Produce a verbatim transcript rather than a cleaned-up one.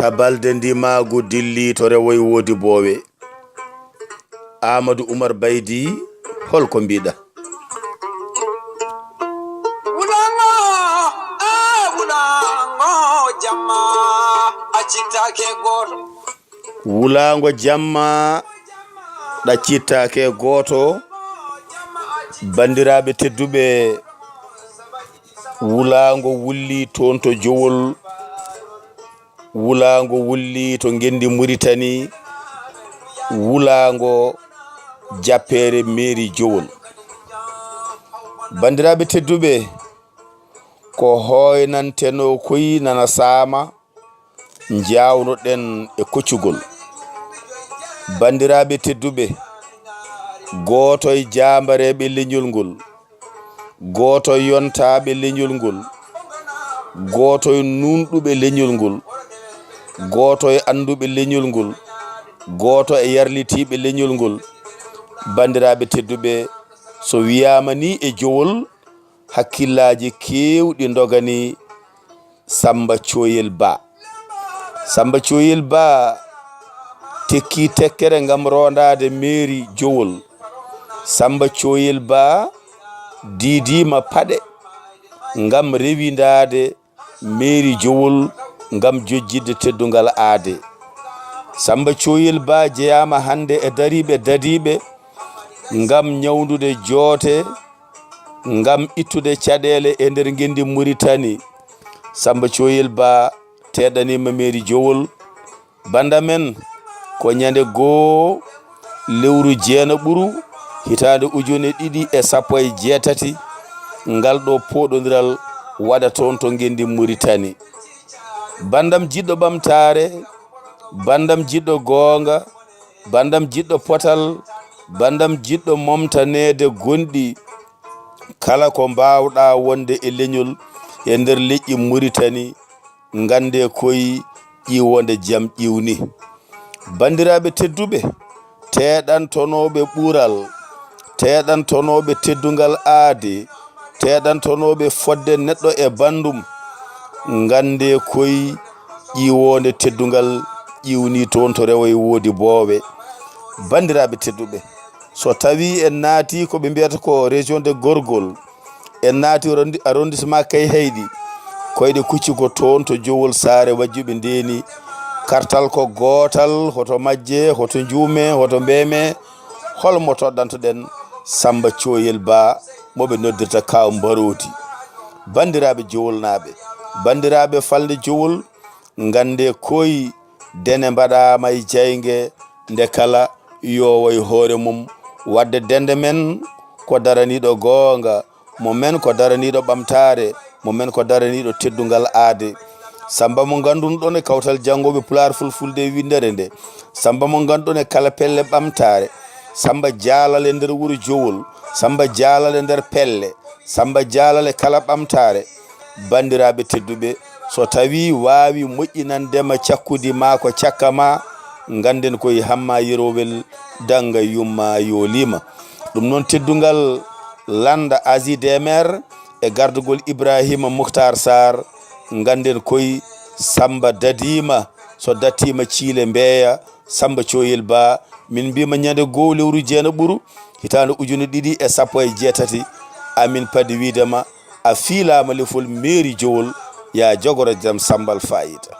Tabalde ndimaagu dilli to rewoy woodi boowe. Aamadu Umar Baydi, hol ko mbiɗa? Wulaango, eh, wulaango jamma, a cittaake gooto. Wulaango jamma, ɗa cittaake gooto. Banndiraaɓe tedduɓe, wulaango wulli toon to Jowol. Wulaango wulli to ngenndi Muritani, wulaango jappeere meeri Jowol. Banndiraaɓe tedduɓe, ko hooynantenoo koy nana saama, njaawno-ɗen e koccugol. Banndiraaɓe tedduɓe, gooto e jaambareeɓe leñol ngol, gooto e yontaaɓe leñol ngol, gooto e nuunɗuɓe leñol ngol, gooto e annduɓe leñol ngol, gooto e yarlitiiɓe leñol ngol. Banndiraaɓe tedduɓe, so wiyaama ni e Jowol, hakkillaaji keewɗi ndoganii Samba Coyel Ba. Samba Coyel Ba tekki tekkere ngam rondaade meeri Jowol. Samba Coyel Ba diidiima paɗe ngam rewindaade meeri Jowol ngam jojjitde teddungal aade. Samba Coyel Ba jeyaama hannde e dariiɓe dadiiɓe ngam ñawndude joote, ngam ittude caɗeele e nder ngenndi Muritani. Samba Coyel Ba teeɗaniima meeri Jowol. Bannda men, ko ñande goo lewru jeenaɓuru, hitaande ujune ɗiɗi e sappo e jeetati, ngal ɗo pooɗondiral waɗa toon to ngenndi Muritani. Banndam jiɗɗo ɓamtaare, banndam jiɗɗo goonga, banndam jiɗɗo potal, banndam jiɗɗo momtaneede gonɗi, kala ko mbaawɗaa wonde e leñol e nder leƴƴi Muritani, nganndee koy ƴiiwoonde jam ƴiiwni. Banndiraaɓe tedduɓe, teeɗantonooɓe ɓural, teeɗantonooɓe teddungal aade, teeɗantonooɓe fodde neɗɗo e banndum, nganndee koy ƴiiwoonde teddungal ƴiiwni toon to rewo e woodi boowe. Banndiraaɓe tedduɓe, so tawii en naatii ko ɓe mbiyata ko région de Gorgol, en naati arrondi-, arrondissement Kayhayɗi, koyɗe kucci ko toon to Jowol Saare Wajjuɓe ndeeni. Kartal ko gootal, hoto majje, hoto njuume, hoto mbeeme. Hol mo toɗɗanto-ɗen? Samba Coyel Ba, mo ɓe noddirta Kaaw Mbaroodi. Banndiraaɓe Jowolnaaɓe, banndiraaɓe falnde Jowol, nganndee koy dene mbaɗaama e jaynge nde kala yoowa e hoore mum. Waɗde dende men ko daraniiɗo goonga, mo men ko daraniiɗo ɓamtaare, mo men ko daraniiɗo teddungal aade. Samba mo ngannduɗon e kawtal janngooɓe Pulaar Fulfulde e winndere nde. Samba mo ngannduɗon e kala pelle ɓamtaare. Samba jaalal e nder wuro Jowol. Samba jaalal e nder pelle. Samba jaalal e kala ɓamtaare. Banndiraaɓe tedduɓe, so tawii waawi moƴƴinande ma cakkudi maa ko cakka ma, ngannden koye hamma yerowel dannga yumma yooliima. Ɗum noon teddungal lannda Asie des Mers e gardugol Ibrahima Mouhtar Sarr, ngannden koye Samba dadiima, so dattiima ciile mbeeya, Samba Coyel Ba, min mbiima ñande goo lewru jeenaɓuru, hitaande ujune ɗiɗi e sappo e jeetati, amin padi wiide ma, a fiilaama lefol meeri Jowol, yaa jogoro jam Samba Alfayda.